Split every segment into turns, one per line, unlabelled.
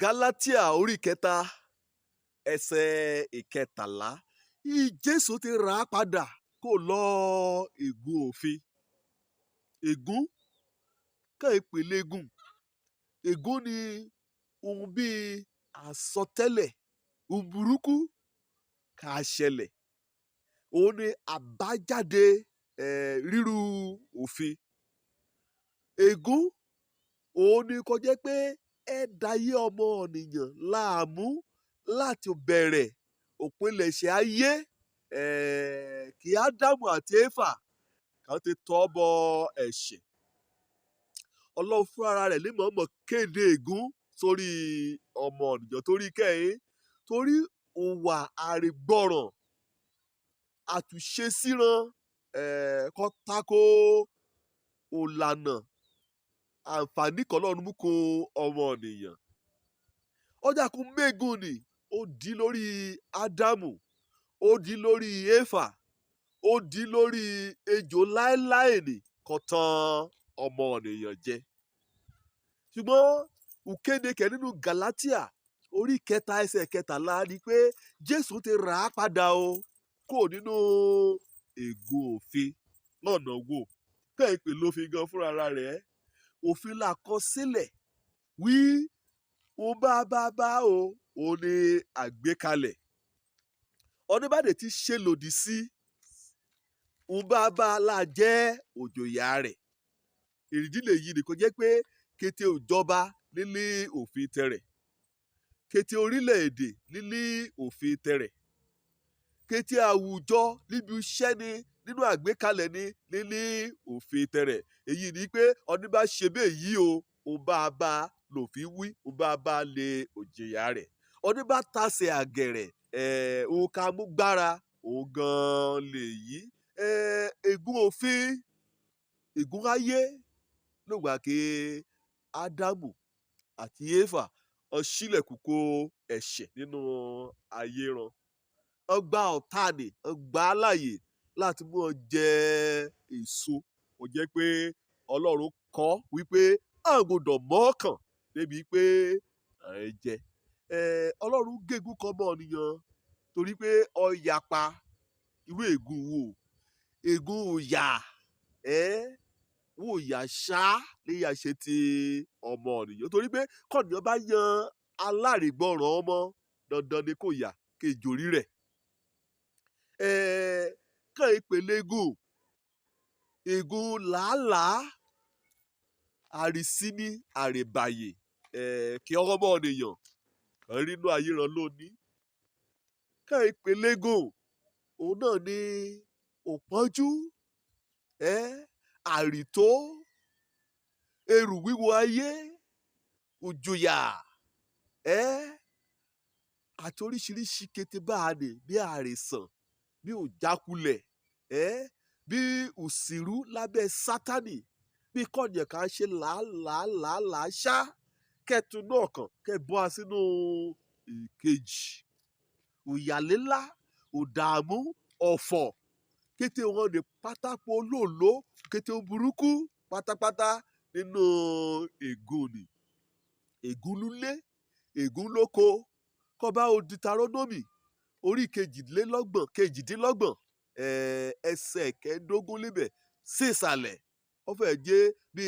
Gálátíà orí 3 ẹsẹ̀ 13. Jésù ti rà á padà kó lọ ègún òfin. Ègún kàn ìpele ègún. Ègún ni ohun bíi àsọtẹ́lẹ̀ ohun burúkú kà ṣẹlẹ̀. Òun ni àbájáde rírú òfin. Ègún òun ni kó jẹ́ pé ẹ dayé ọmọ ènìyàn láàmú láti bẹ̀rẹ̀ òpilẹ̀ṣẹ̀ ayé, kí Ádámù àti Éfà kan ti tọ́ bọ ẹ̀ṣẹ̀. Ọlọ́run fún ara rẹ̀ ní mọ̀ọ́mọ̀ kéde ègún sórí ọmọ ènìyàn torí kẹ́hìn, torí òwà àìgbọràn àtúnṣe síran kó tako òlànà àǹfààní kan Ọlọ́run mú kó ọmọ ènìyàn. Ọjà kún mẹ́gùn ni ó di lórí Ádámù, ó di lórí Éfà, ó di lórí ejò láéláé ní kó tán ọmọ ènìyàn jẹ. Ṣùgbọ́n ìkéde kẹ̀ nínú Gàlátíà orí 3 ẹsẹ̀ 13 ni pé Jésù ti rà á padà o kó nínú ègún òfin. Lọ́nà wo? Kẹ́ ìpè lófin gan fúnra rẹ̀. Òfin là kọ sílẹ̀ wí ó bá bá bá o ò ní àgbékalẹ̀. Ọdún bá dẹ̀ ti ṣe lòdì sí ó bá bá la jẹ́ òjòyà rẹ̀. Èrèdí lèyí ni kò jẹ́ pé kété òjọba nílé òfin tẹrẹ̀, kété orílẹ̀-èdè nílé òfin tẹrẹ̀, kété àwùjọ níbi iṣẹ́ ni nínú àgbékalẹ̀ ni nílé òfin tẹrẹ̀. Èyí ni pé ọdún bá ṣe bẹ́ẹ̀ yìí o, ó bá bá lòfin wí, ó bá bá lè òjìyà rẹ̀. Ọdún bá tasẹ̀ àgẹ̀rẹ̀, òun ká mú gbára òun gan-an lè yí. Ègún òfin, ègún ayé lóògbà kí Ádámù àti Éfà ọ ṣílẹ̀kùn kó ẹ̀ṣẹ̀ nínú ayé ran. Ọ gba ọ̀tá nì, ọ gbà á láàyè láti mú ọ jẹ èso. Kò jẹ́ pé Ọlọ́run kọ́ wípé a gbọ́dọ̀ mọ́ọ̀kàn débi pé à ń jẹ. Ọlọ́run gégùn kọ́ ọmọ ènìyàn torí pé ọ yapa. Irú ègún wo? Ègún ìyà, wò yà ṣá ní yà ṣe ti ọmọ ènìyàn torí pé kọ́nìyàn bá yan aláìgbọràn ọmọ, dandan ni kò yà kejì orí rẹ̀. Kàn ìpele ègún, ègún làálàá, àrísíní, àrèbàyè, kí ọmọ ènìyàn kàn rí inú ayé ran lónìí. Kàn ìpele ègún, òun náà ni òpọ́njú, àrìtó, ẹrù wíwo ayé, òjòyà, àti oríṣiríṣi kété bá a nì bí àrìsàn, bí òjákulẹ̀, bí òsìrú lábẹ́ Sátánì, bí kọ́nìyàn kan ṣe làálàá làálàá ṣá kẹ́tù náà kàn kẹ́ bọ́ a sínú ìkejì. Òyàlélá, òdààmú, ọ̀fọ̀, kété wọn ní pátákó olóòló, kété burúkú pátápátá nínú ègún ni. Ègún lulé, ègún lóko. Kọ́ bá o Deuteronomy orí 28, ẹsẹ̀ 15 níbẹ̀ sí ìsàlẹ̀. Ó fẹ́ jẹ́ bí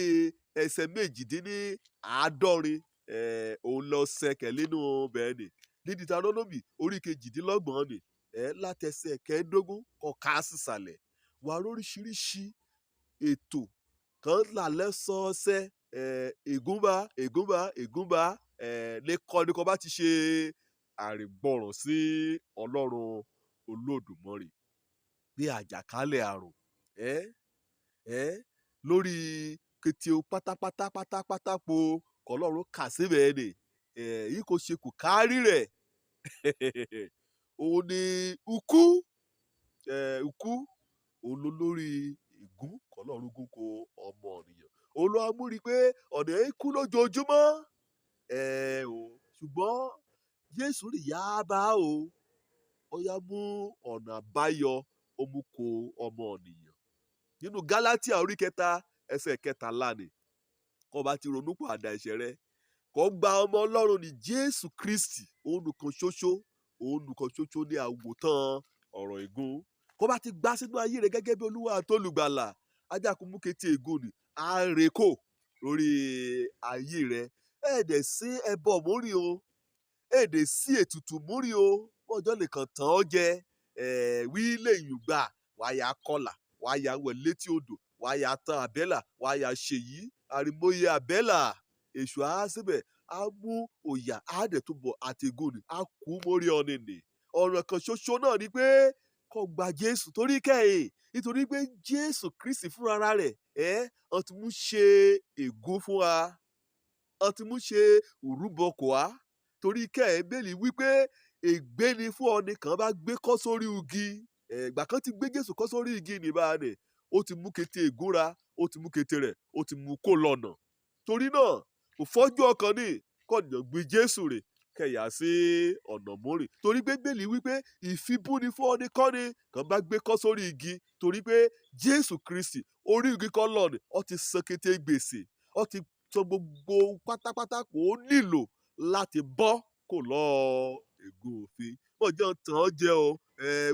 ẹsẹ̀ 78, òun lọ sẹkẹ̀ nínú bẹ́ẹ̀ ni. Ní Deuteronomy orí 28 ni, láti ẹsẹ̀ 15 kọ ká sísàlẹ̀. Wà lóríṣiríṣi ètò kan là lẹ́sọọsẹ, ègún bá, ègún bá, ègún bá, ní kọ́ ní kọ́ bá ti ṣe àìgbọràn sí Ọlọ́run Olódùmarè. Bí àjàkálẹ̀ àrùn, lórí kété o pátápátá pátápátá po kọ́lọ́run kà síbẹ̀ ni, yìí kò ṣe kò kárí rẹ̀. Òun ni ikú, ikú òun ló lórí ègún kọ́lọ́run gún ko ọmọ ènìyàn. Òun ló wá mú rí pé ọ̀nà ikú lójoojúmọ́. O, ṣùgbọ́n Jésù rí yá bá o, ó yá mú ọ̀nà àbáyọ ó mú kó ọmọ ènìyàn. Nínú Gálátíà orí 3 ẹsẹ̀ 13 ni, kó bá ti ronú pàdà ẹ̀ṣẹ̀ rẹ, Kó gba ọmọ Ọlọ́run ní Jésù Kristi, òun nìkan ṣoṣo, òun nìkan ṣoṣo ní àwòtán ọ̀rọ̀ ègún. Kó bá ti gbá sínú ayé rẹ gẹ́gẹ́ bí Olúwa àtolùgbàlà, ajákun mú kété ègún ni á rè kò lórí ayé rẹ. Ẹ̀ẹ́dẹ̀ sí ẹbọ mórí o, ẹ̀ẹ́dẹ̀ sí ètùtù mórí o, bọ́jọ́ nìkan tàn ọ́ jẹ, wí lè yùn gbà, wàá yà kọlà, wàá yà wẹ̀ létí odò, wàá yà tan àbẹ́là, wàá yà ṣèyí, àrìmọye àbẹ́là, èṣù á síbẹ̀, á mú òyà, á dẹ̀ túbọ̀ àtẹ̀gùn ni, á kú mórí ọ̀nì nì. Ọ̀nà kan ṣoṣo náà ni pé kó gba Jésù torí kẹ́yìn, nítorí pé Jésù Kristi fúnra rẹ̀, ó ti mú ṣe ègún fún wa, ó ti mú ṣe ìrúbọ kò wá. Torí kẹ́yìn Bíbélì wípé ègbé ni fún ọni kan bá gbé kọ́ sórí igi. Ìgbà kan ti gbé Jésù kọ́ sórí igi ní báyìí, ó ti mú kété ègúnra, ó ti mú kété rẹ̀, ó ti mú kó lọ́nà. Torí náà, kò fọ́jú ọkàn ní kọ̀nìyàn gbé Jésù rè kẹ̀yà sí ọ̀nà mórì. Torí pé Bíbélì wípé ìfibúni fún ọni kọ́ni kan bá gbé kọ́ sórí igi, torí pé Jésù Kristi orí igi kọ́ lọ́nà, ó ti san kété gbèsè, ó ti san gbogbo pátápátá kò nílò láti bọ́ kò lọ ègún òfin. Bọ́jọ́ tàn án jẹ o,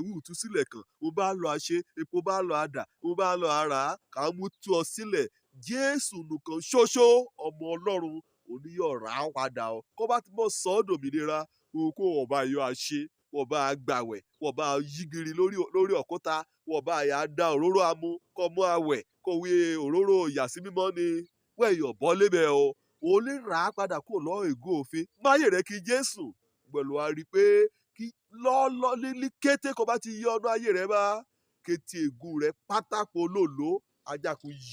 wí ìtúsílẹ̀ kan, mo bá lọ àṣẹ, epo bá lọ àdà, mo bá lọ àrà, kà á mú tú ọ sílẹ̀. Jésù nìkan ṣoṣo ọmọ Ọlọ́run oníyọ̀ rà á padà o. Kó bá ti mọ̀ sọ ọ́ dòmìnira, òun kó wọ́n bá yọ àṣẹ, wọ́n bá gbàwẹ̀, wọ́n bá yígiri lórí òkúta, wọ́n bá yà dá òróró amú, kó mú àwẹ̀, kó wí òróró ìyàsímímọ́ ni, wẹ̀yọ̀ bọ́ lébẹ̀ o. Ó lè rà á padà kó lọ ègún òfin. Máyè rẹ kí Jésù pẹ̀lú a rí pé kí lọ́lọ́ ní kété kó bá ti yí ọdún ayé rẹ bá kété ègún rẹ pátákó lòló ajákun yìí.